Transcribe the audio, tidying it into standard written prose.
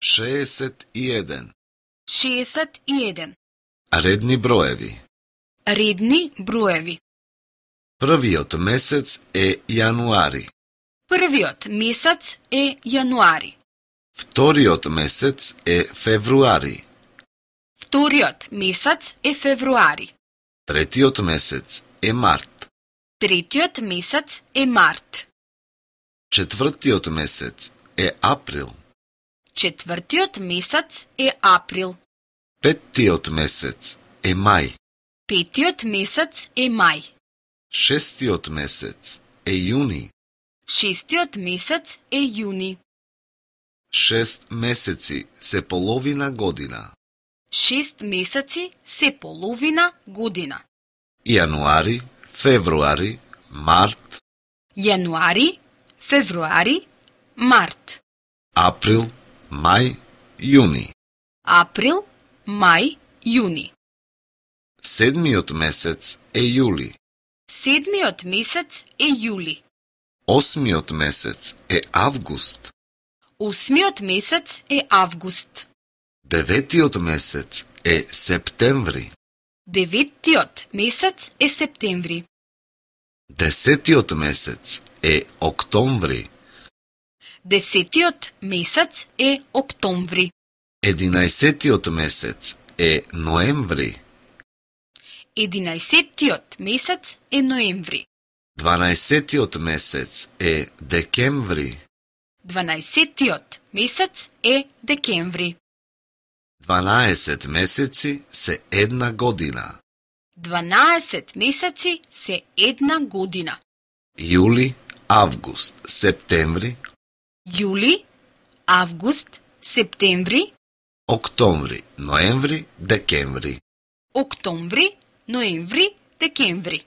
61. 61. Редни броеви. Редни броеви. Првиот месец е јануари. Првиот месец е јануари. Вториот месец е февруари. Вториот месец е февруари. Третиот месец е март. Третиот месец е март. Четвртиот месец е април. Четвртиот месец е април. Петтиот месец е мај. Петиот месец е мај. Шестиот месец е јуни. Шестиот месец е јуни. 6 месеци се половина година. 6 месеци се половина година. Јануари, февруари, март, Јануари, февруари, март. април, мај, јуни. Април, мај, јуни. Седмиот месец е јули. Седмиот месец е јули. Осмиот месец е август. Осмиот месец е август. Деветиот месец е септември. Деветиот месец е септември. Десетиот месец е октомври. Десетиот месец е октомври. Единаесетиот месец е ноември. Единаесеттиот месец е ноември. Дванаесетиот месец е декември. Дванаесеттиот месец е декември. 12 месеци се една година. 12 месеци се една година. Јули, август, септември, Јули, август, септември, октомври, ноември, декември. октомври, ноември, декември.